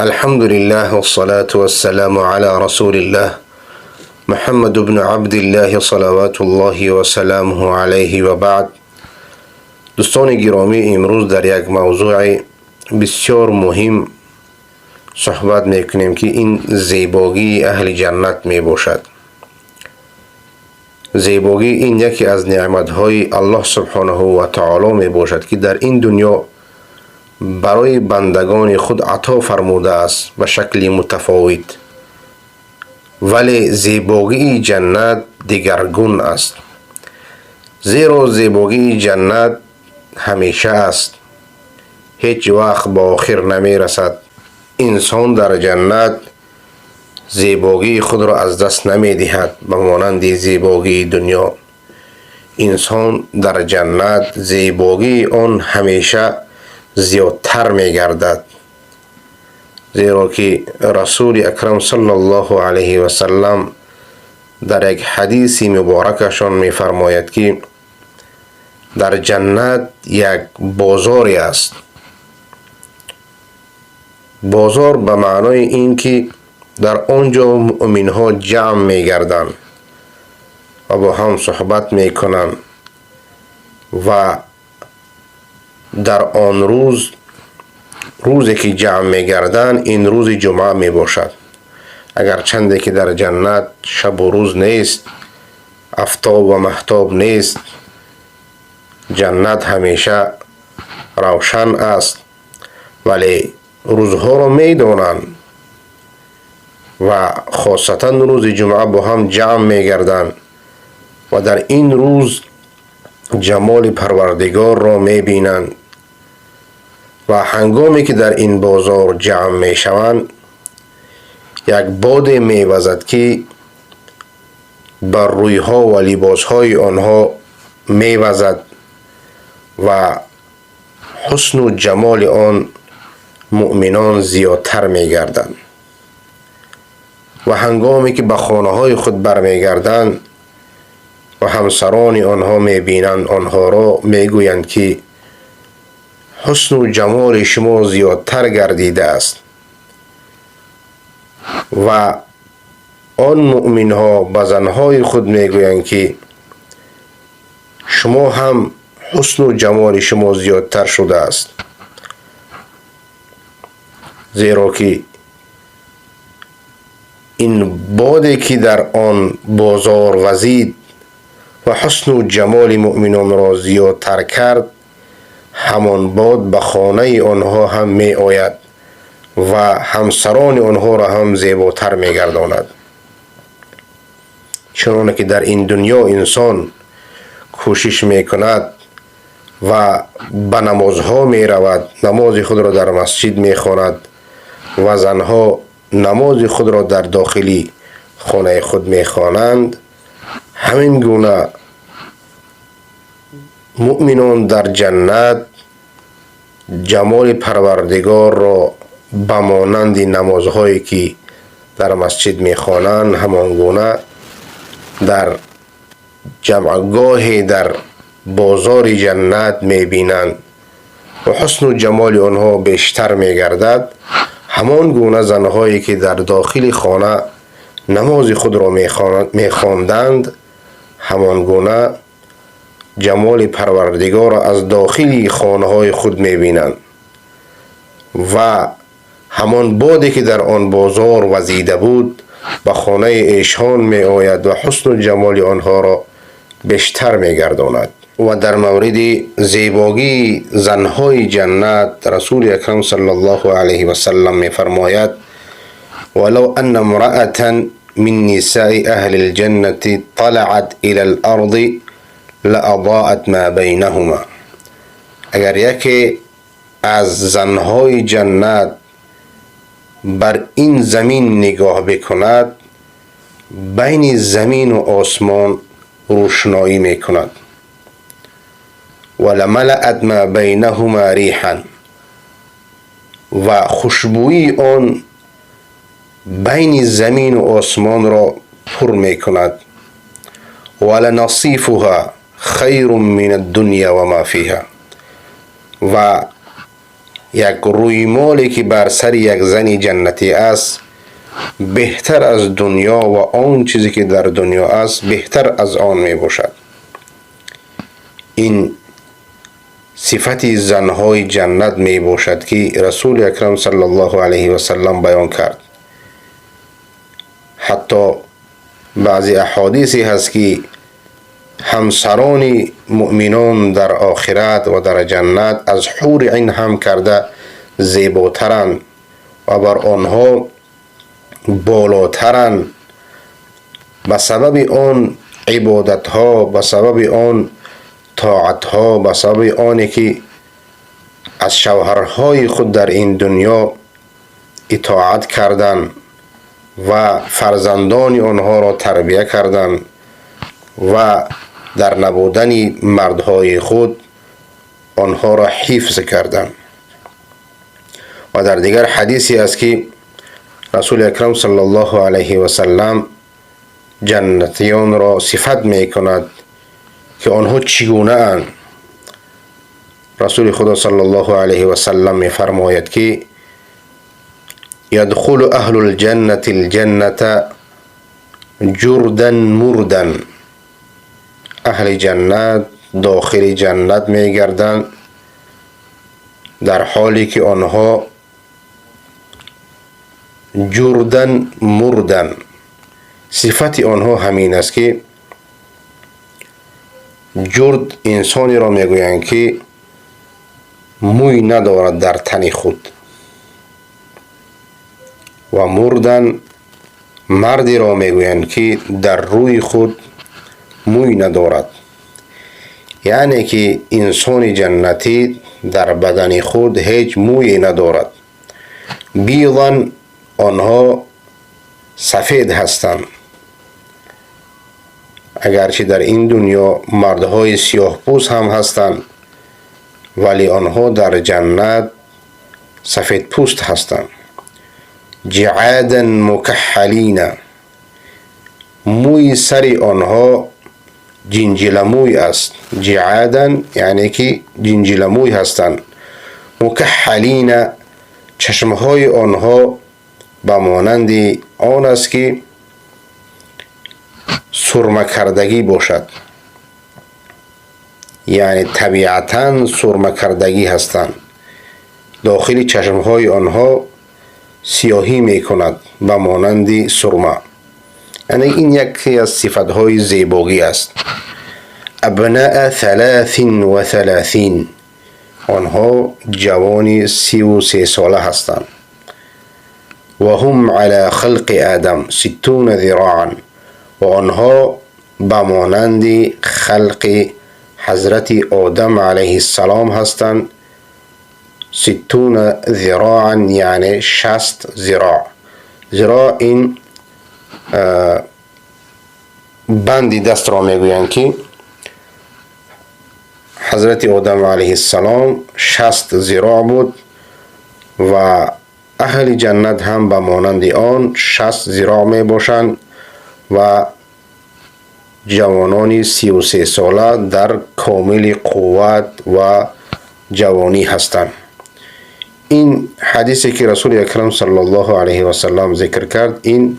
الحمد لله والصلاة والسلام على رسول الله محمد بن عبد الله صلوات الله و سلامه علیه و بعد. دوستان گرامی، امروز در یک موضوع بسیار مهم صحبت میکنیم که این زیبایی اهل جنت میباشد. زیبایی این یکی از نعمتهای الله سبحانه و تعالی میباشد که در این دنیا برای بندگان خود عطا فرموده است به شکل متفاوت، ولی زیبایی جنت دیگرگون است، زیرا زیبایی جنت همیشه است، هیچ وقت به آخر نمی رسد. انسان در جنت زیبایی خود را از دست نمی دهد. به مانند زیبایی دنیا، انسان در جنت زیبایی آن همیشه زیادتر می گردد، زیرا که رسول اکرم صلی الله علیه و سلم در یک حدیث مبارکشان می فرماید که در جنت یک بازاری است. بازار به معنای این که در آنجا مؤمن ها جمع می گردند و با هم صحبت می کنند و در آن روز، روزی که جمع می گردند، این روز جمعه می باشد. اگر چنده که در جنت شب و روز نیست، افتاب و مهتاب نیست، جنت همیشه روشن است، ولی روزها را می دانند و خاصتا روز جمعه با هم جمع می گردند و در این روز جمال پروردگار را می بینند. و هنگامی که در این بازار جمع می شوند، یک باد می وزد که بر رویها و لباسهای آنها می وزد و حسن و جمال آن مؤمنان زیادتر می گردند. و هنگامی که به خانه های خود برمیگردند و همسران آنها می بینند آنها را، می گویند که حسن و جمال شما زیادتر گردیده است. و آن مؤمن ها به زنهای خود می گویند که شما هم حسن و جمال شما زیادتر شده است، زیرا که این بادی که در آن بازار وزید و حسن و جمال مؤمنان را زیادتر کرد، همان باد به خانه آنها هم می آید و همسران آنها را هم زیباتر می گرداند. چنانکه که در این دنیا انسان کوشش می کند و به نمازها می رود، نماز خود را در مسجد می خواند و زنها نماز خود را در داخلی خانه خود می خوانند، همین گونه مؤمنان در جنت جمال پروردگار را به مانند نمازهایی که در مسجد میخوانند، همان گونه در جمعگاه در بازار جنت میبینند و حسن و جمال آنها بیشتر میگردد. همان گونه زنهایی که در داخل خانه نماز خود را میخواندند، همان گونه جمال پروردگار را از داخل خانه های خود میبینند و همان بادی که در آن بازار وزیده بود به خانه ایشان می آید و حسن و جمال آنها را بیشتر می گرداند. و در مورد زیبایی زنهای جنت رسول اکرم صلی الله علیه و سلم می فرماید: ولو ان امرأة من نساء اهل الجنة طلعت الى الارض لأضاءت ما بینهما. اگر یکی از زنهای جنت بر این زمین نگاه بکند، بین زمین و آسمان روشنایی میکند. ولملأت ما بینهما ریحا، و خوشبویی آن بین زمین و آسمان را پر میکند. ولنصیفها خیر من الدنیا و ما فیها، و یک رویمالی که بر سر یک زن جنتی است بهتر از دنیا و آن چیزی که در دنیا است بهتر از آن می باشد. این صفت زنهای جنت می باشد که رسول اکرم صلی الله علیه و سلم بیان کرد. حتی بعضی احادیثی هست که همسران مؤمنان در آخرت و در جنت از حور عین هم کرده زیباترند و بر آنها بالاترند، به سبب آن عبادت ها، به سبب آن طاعت ها، به سبب آنی که از شوهرهای خود در این دنیا اطاعت کردند و فرزندان آنها را تربیه کردند و در نبودن مردهای خود آنها را حفظ کردند. و در دیگر حدیثی است که رسول اکرم صلی الله علیه و سلم جنتیان را صفت می کند که آنها چگونه اند. رسول خدا صلی الله علیه و سلم می فرماید که یدخل اهل الجنة الجنة جردا مردا. اهل جنت داخل جنت می گردند در حالی که آنها جردن مردن. صفت آنها همین است که جرد انسانی را میگویند که موی ندارد در تن خود، و مردن مردی را میگویند که در روی خود موی ندارد. یعنی که انسان جنتی در بدن خود هیچ موی ندارد. بیضا آنها سفید هستند، اگرچه در این دنیا مردهای سیاه پوست هم هستند، ولی آنها در جنت سفید پوست هستند. جعادا مکحلین، موی سر آنها جنجل موی است. جعادا یعنی که جنجل موی هستند. مکحلین، چشمهای آنها به مانند آن است که سرمه کردگی باشد، یعنی طبیعتا سرمه کردگی هستند. داخل چشمهای آنها سیاهی می کند به مانند سرمه. یعنی این یکی از صفتهای زیبایی است. ابناء 33، آنها جوان 33 ساله هستند. و هم علی خلق آدم 60 ذراعا، و آنها به مانند خلق حضرت آدم علیه السلام هستند. 60 ذراعا یعنی 60 ذراع. ذراع این بند دست را میگویند که حضرت آدم علیه السلام 60 ذراع بود و اهل جنت هم به مانند آن 60 ذراع می باشند و جوانان 33 ساله در کامل قوت و جوانی هستند. این حدیثی که رسول اکرم صلی الله علیه و سلم ذکر کرد، این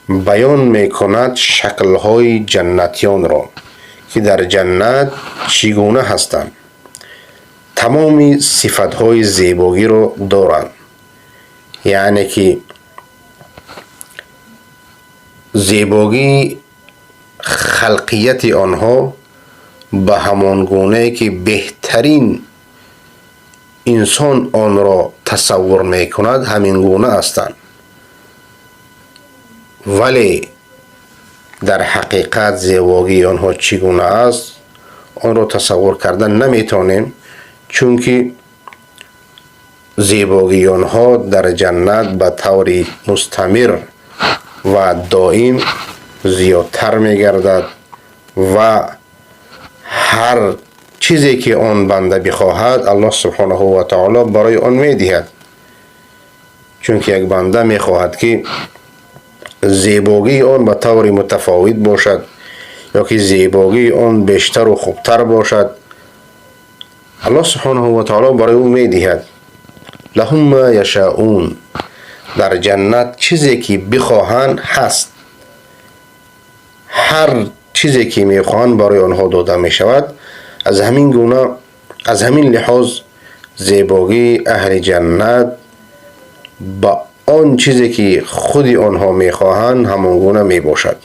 بیان میکند شکل‌های جنتیان را که در جنت چگونه هستند. تمام صفت‌های زیبایی را دارند، یعنی که زیبایی خلقیت آنها به همان گونه که بهترین انسان آن را تصور میکند همین گونه هستند، ولی در حقیقت زیبایی آنها چگونه است آن را تصور کردن نمیتونیم، چون که زیبایی آنها در جنت به طور مستمر و دائم زیادتر میگردد و هر چیزی که آن بنده بخواهد الله سبحانه و تعالی برای آن میدهد. چون که یک بنده میخواهد که زیبایی آن به طور متفاوت باشد یا که زیبایی آن بیشتر و خوبتر باشد، الله سبحانه و تعالی برای او میدهد. لهم ما یشاءون. در جنت چیزی که بخواهند هست، هر چیزی که میخواهند برای آنها داده میشود. از همین گونه، از همین لحاظ زیبایی اهل جنت با آن چیزی که خود آنها میخواهند همان گونه میباشد.